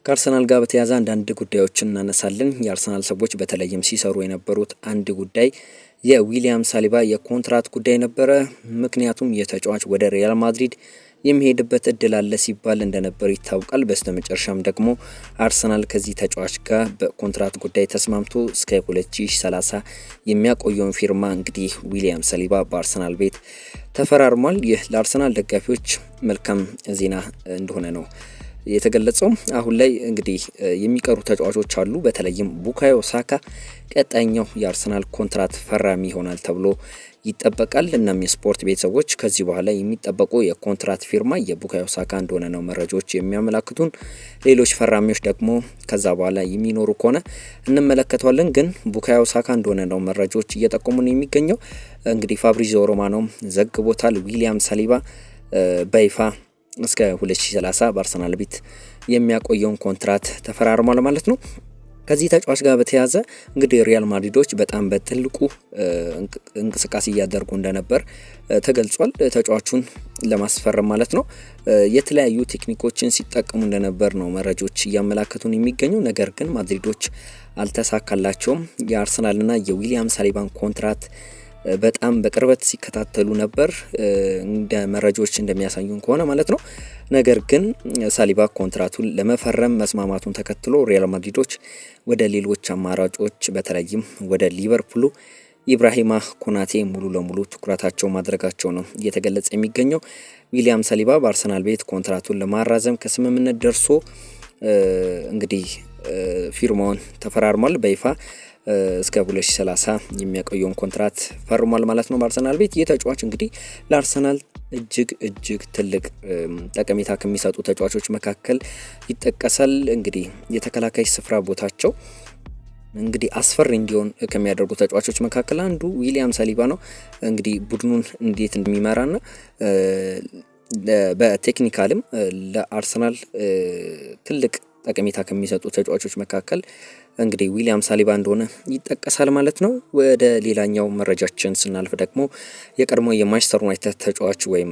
ከአርሰናል ጋር በተያያዘ አንዳንድ ጉዳዮችን እናነሳለን። የአርሰናል ሰዎች በተለይም ሲሰሩ የነበሩት አንድ ጉዳይ የዊሊያም ሳሊባ የኮንትራት ጉዳይ ነበረ። ምክንያቱም የተጫዋች ወደ ሪያል ማድሪድ የሚሄድበት እድል አለ ሲባል እንደነበር ይታወቃል። በስተመጨረሻም ደግሞ አርሰናል ከዚህ ተጫዋች ጋር በኮንትራት ጉዳይ ተስማምቶ እስከ 2030 የሚያቆየውን ፊርማ እንግዲህ ዊሊያም ሳሊባ በአርሰናል ቤት ተፈራርሟል። ይህ ለአርሰናል ደጋፊዎች መልካም ዜና እንደሆነ ነው የተገለጸው። አሁን ላይ እንግዲህ የሚቀሩ ተጫዋቾች አሉ። በተለይም ቡካዮ ሳካ ቀጣይኛው የአርሰናል ኮንትራት ፈራሚ ይሆናል ተብሎ ይጠበቃል። እናም የስፖርት ቤተሰቦች ከዚህ በኋላ የሚጠበቁ የኮንትራት ፊርማ የቡካዮ ሳካ እንደሆነ ነው መረጃዎች የሚያመላክቱን። ሌሎች ፈራሚዎች ደግሞ ከዛ በኋላ የሚኖሩ ከሆነ እንመለከተዋለን። ግን ቡካዮ ሳካ እንደሆነ ነው መረጃዎች እየጠቆሙን የሚገኘው። እንግዲህ ፋብሪዚዮ ሮማኖም ዘግቦታል። ዊሊያም ሳሊባ በይፋ እስከ 2030 በአርሰናል ቤት የሚያቆየውን ኮንትራት ተፈራርሟል ማለት ነው። ከዚህ ተጫዋች ጋር በተያያዘ እንግዲህ ሪያል ማድሪዶች በጣም በትልቁ እንቅስቃሴ እያደረጉ እንደነበር ተገልጿል። ተጫዋቹን ለማስፈረም ማለት ነው። የተለያዩ ቴክኒኮችን ሲጠቀሙ እንደነበር ነው መረጃዎች እያመላከቱን የሚገኙ። ነገር ግን ማድሪዶች አልተሳካላቸውም። የአርሰናልና የዊሊያም ሳሊባን ኮንትራት በጣም በቅርበት ሲከታተሉ ነበር እንደ መረጃዎች እንደሚያሳዩን ከሆነ ማለት ነው። ነገር ግን ሳሊባ ኮንትራቱን ለመፈረም መስማማቱን ተከትሎ ሪያል ማድሪዶች ወደ ሌሎች አማራጮች በተለይም ወደ ሊቨርፑሉ ኢብራሂማ ኮናቴ ሙሉ ለሙሉ ትኩረታቸው ማድረጋቸው ነው እየተገለጸ የሚገኘው። ዊሊያም ሳሊባ በአርሰናል ቤት ኮንትራቱን ለማራዘም ከስምምነት ደርሶ እንግዲህ ፊርማውን ተፈራርሟል በይፋ እስከ 2030 የሚያቆየውን ኮንትራት ፈርሟል ማለት ነው በአርሰናል ቤት። ይህ ተጫዋች እንግዲህ ለአርሰናል እጅግ እጅግ ትልቅ ጠቀሜታ ከሚሰጡ ተጫዋቾች መካከል ይጠቀሳል። እንግዲህ የተከላካይ ስፍራ ቦታቸው እንግዲህ አስፈሪ እንዲሆን ከሚያደርጉ ተጫዋቾች መካከል አንዱ ዊሊያም ሳሊባ ነው። እንግዲህ ቡድኑን እንዴት እንደሚመራና በ technical ም ለአርሰናል ትልቅ ጠቀሜታ ከሚሰጡ ተጫዋቾች መካከል እንግዲህ ዊሊያም ሳሊባ እንደሆነ ይጠቀሳል ማለት ነው። ወደ ሌላኛው መረጃችን ስናልፍ ደግሞ የቀድሞ የማንቸስተር ዩናይትድ ተጫዋች ወይም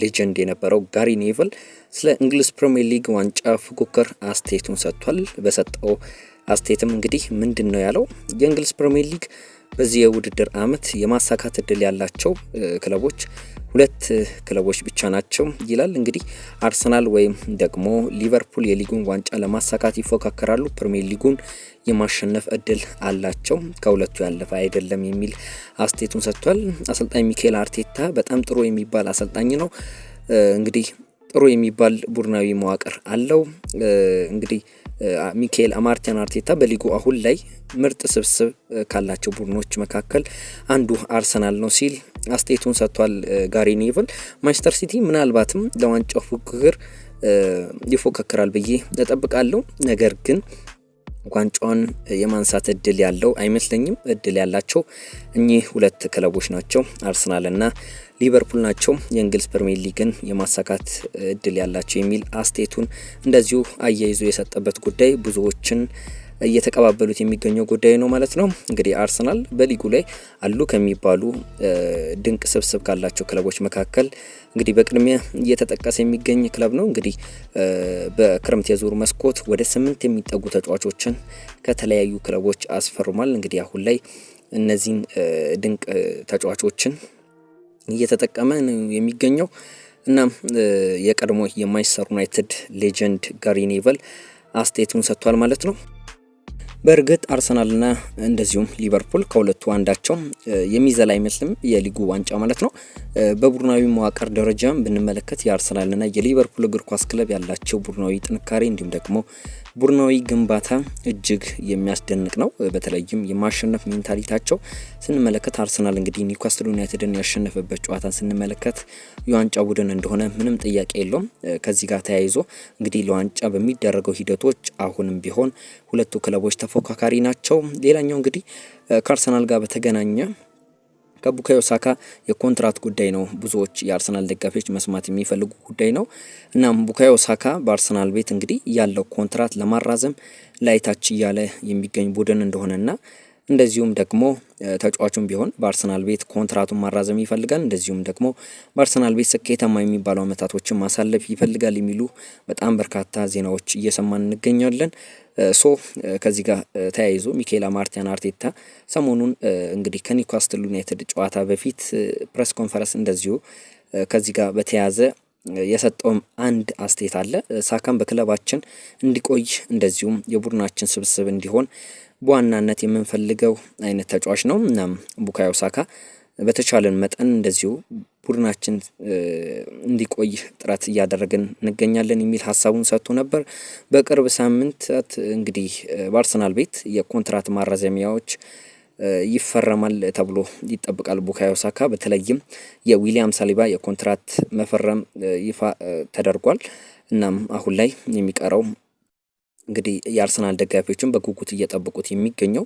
legend የነበረው ጋሪ ኔቭል ስለ እንግሊዝ ፕሪሚየር ሊግ ዋንጫ ፉክክር አስተያየቱን ሰጥቷል። በሰጠው አስተያየትም እንግዲህ ምንድን ነው ያለው? የእንግሊዝ ፕሪሚየር ሊግ በዚህ የውድድር አመት የማሳካት እድል ያላቸው ክለቦች ሁለት ክለቦች ብቻ ናቸው ይላል። እንግዲህ አርሰናል ወይም ደግሞ ሊቨርፑል የሊጉን ዋንጫ ለማሳካት ይፎካከራሉ። ፕሪሚየር ሊጉን የማሸነፍ እድል አላቸው፣ ከሁለቱ ያለፈ አይደለም የሚል አስተያየቱን ሰጥቷል። አሰልጣኝ ሚኬል አርቴታ በጣም ጥሩ የሚባል አሰልጣኝ ነው። እንግዲህ ጥሩ የሚባል ቡድናዊ መዋቅር አለው። እንግዲህ ሚካኤል አማርቲያን አርቴታ በሊጉ አሁን ላይ ምርጥ ስብስብ ካላቸው ቡድኖች መካከል አንዱ አርሰናል ነው ሲል አስተያየቱን ሰጥቷል። ጋሪ ኔቭል ማንቸስተር ሲቲ ምናልባትም ለዋንጫው ፉክክር ይፎካከራል ብዬ እጠብቃለሁ። ነገር ግን ዋንጫውን የማንሳት እድል ያለው አይመስለኝም። እድል ያላቸው እኚህ ሁለት ክለቦች ናቸው፣ አርሰናል እና ሊቨርፑል ናቸው የእንግሊዝ ፕሪሚየር ሊግን የማሳካት እድል ያላቸው የሚል አስተያየቱን እንደዚሁ አያይዞ የሰጠበት ጉዳይ ብዙዎችን እየተቀባበሉት የሚገኘው ጉዳይ ነው ማለት ነው። እንግዲህ አርሰናል በሊጉ ላይ አሉ ከሚባሉ ድንቅ ስብስብ ካላቸው ክለቦች መካከል እንግዲህ በቅድሚያ እየተጠቀሰ የሚገኝ ክለብ ነው። እንግዲህ በክረምት የዝውውር መስኮት ወደ 8 የሚጠጉ ተጫዋቾችን ከተለያዩ ክለቦች አስፈርሟል። እንግዲህ አሁን ላይ እነዚህን ድንቅ ተጫዋቾችን እየተጠቀመ ነው የሚገኘው። እናም የቀድሞ የማንቸስተር ዩናይትድ legend ጋሪ ኔቨል አስተያየቱን ሰጥቷል ማለት ነው። በእርግጥ አርሰናልና እንደዚሁም ሊቨርፑል ከሁለቱ አንዳቸው የሚዘል አይመስልም የሊጉ ዋንጫ ማለት ነው። በቡድናዊ መዋቅር ደረጃም ብንመለከት የአርሰናልና የሊቨርፑል እግር ኳስ ክለብ ያላቸው ቡድናዊ ጥንካሬ እንዲሁም ደግሞ ቡድናዊ ግንባታ እጅግ የሚያስደንቅ ነው። በተለይም የማሸነፍ mentality ያቸው ስንመለከት አርሰናል እንግዲህ ኒውካስትል ዩናይትድን ያሸነፈበት ጨዋታን ስንመለከት የዋንጫ ቡድን እንደሆነ ምንም ጥያቄ የለውም። ከዚህ ጋር ተያይዞ እንግዲህ ለዋንጫ በሚደረገው ሂደቶች አሁንም ቢሆን ሁለቱ ክለቦች ተፎካካሪ ናቸው። ሌላኛው እንግዲህ ከአርሰናል ጋር በተገናኘ ከቡካዮ ሳካ የኮንትራት ጉዳይ ነው። ብዙዎች የአርሰናል ደጋፊዎች መስማት የሚፈልጉ ጉዳይ ነው። እናም ቡካዮ ሳካ በአርሰናል ቤት እንግዲህ ያለው ኮንትራት ለማራዘም ላይ ታች እያለ የሚገኝ ቡድን እንደሆነና እንደዚሁም ደግሞ ተጫዋቹም ቢሆን በአርሰናል ቤት ኮንትራቱን ማራዘም ይፈልጋል፣ እንደዚሁም ደግሞ በአርሰናል ቤት ስኬታማ የሚባሉ አመታቶችን ማሳለፍ ይፈልጋል የሚሉ በጣም በርካታ ዜናዎች እየሰማን እንገኛለን። So ከዚህ ጋር ተያይዞ ሚኬል ማርቲን አርቴታ ሰሞኑን እንግዲህ ከኒውካስትል ዩናይትድ ጨዋታ በፊት press conference እንደዚሁ ከዚህ ጋር በተያያዘ የሰጠውም አንድ አስተያየት አለ። ሳካም በክለባችን እንዲቆይ እንደዚሁም የቡድናችን ስብስብ እንዲሆን በዋናነት የምንፈልገው አይነት ተጫዋች ነው። እናም ቡካዮ ሳካ በተቻለን መጠን እንደዚሁ ቡድናችን እንዲቆይ ጥረት እያደረግን እንገኛለን የሚል ሀሳቡን ሰጥቶ ነበር። በቅርብ ሳምንታት እንግዲህ በአርሰናል ቤት የኮንትራት ማራዘሚያዎች ይፈረማል ተብሎ ይጠበቃል። ቡካዮ ሳካ በተለይም የዊሊያም ሳሊባ የኮንትራት መፈረም ይፋ ተደርጓል። እናም አሁን ላይ የሚቀረው እንግዲህ የአርሰናል ደጋፊዎችን በጉጉት እየጠበቁት የሚገኘው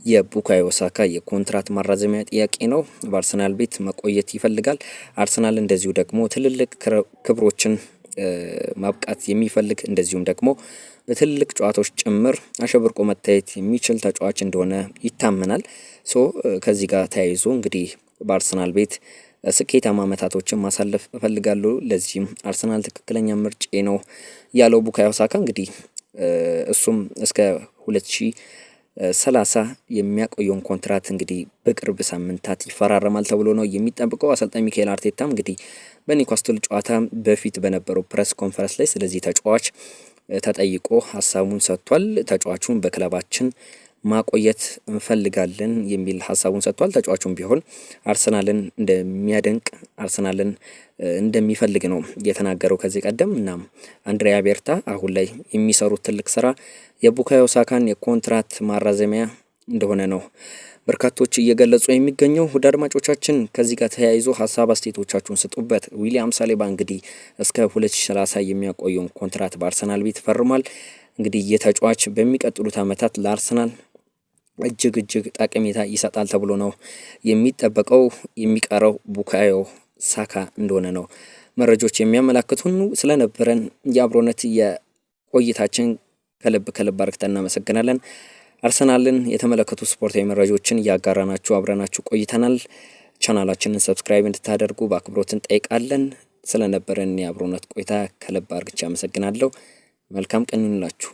የቡካዮ ሳካ የኮንትራት ማራዘሚያ ጥያቄ ነው። በአርሰናል ቤት መቆየት ይፈልጋል። አርሰናል እንደዚሁ ደግሞ ትልልቅ ክብሮችን ማብቃት የሚፈልግ እንደዚሁም ደግሞ በትልልቅ ጨዋታዎች ጭምር አሸብርቆ መታየት የሚችል ተጫዋች እንደሆነ ይታመናል። So ከዚህ ጋር ተያይዞ እንግዲህ በአርሰናል ቤት ስኬታማ አመታቶችን ማሳለፍ እፈልጋለሁ፣ ለዚህም አርሰናል ትክክለኛ ምርጫዬ ነው ያለው ቡካዮ ሳካ እንግዲህ እሱም እስከ 2030 የሚያቆየውን ኮንትራት እንግዲህ በቅርብ ሳምንታት ይፈራረማል ተብሎ ነው የሚጠብቀው። አሰልጣኝ ሚካኤል አርቴታም እንግዲህ በኒውካስትል ጨዋታ በፊት በነበረው press conference ላይ ስለዚህ ተጫዋች ተጠይቆ ሀሳቡን ሰጥቷል። ተጫዋቹን በክለባችን ማቆየት እንፈልጋለን የሚል ሀሳቡን ሰጥቷል። ተጫዋቹም ቢሆን አርሰናልን እንደሚያደንቅ፣ አርሰናልን እንደሚፈልግ ነው የተናገረው ከዚህ ቀደም። እናም አንድሪያ ቤርታ አሁን ላይ የሚሰሩት ትልቅ ስራ የቡካዮ ሳካን የኮንትራት ማራዘሚያ እንደሆነ ነው በርካቶች እየገለጹ የሚገኘው። ውድ አድማጮቻችን፣ ከዚህ ጋር ተያይዞ ሀሳብ አስተያየቶቻችሁን ስጡበት። ዊሊያም ሳሊባ እንግዲህ እስከ 2030 የሚያቆየውን ኮንትራት በአርሰናል ቤት ፈርሟል። እንግዲህ የተጫዋች በሚቀጥሉት ዓመታት ለአርሰናል እጅግ እጅግ ጠቀሜታ ይሰጣል ተብሎ ነው የሚጠበቀው። የሚቀረው ቡካዮ ሳካ እንደሆነ ነው መረጃዎች የሚያመላክቱን። ስለነበረን የአብሮነት የቆይታችን ከልብ ከልብ አርግተን እናመሰግናለን። አርሰናልን የተመለከቱ ስፖርታዊ መረጃዎችን እያጋራናችሁ አብረናችሁ ቆይተናል። ቻናላችንን subscribe እንድታደርጉ በአክብሮት እንጠይቃለን። ስለነበረን የአብሮነት ቆይታ ከልብ አርግቼ አመሰግናለሁ። መልካም ቀን ይሁንላችሁ።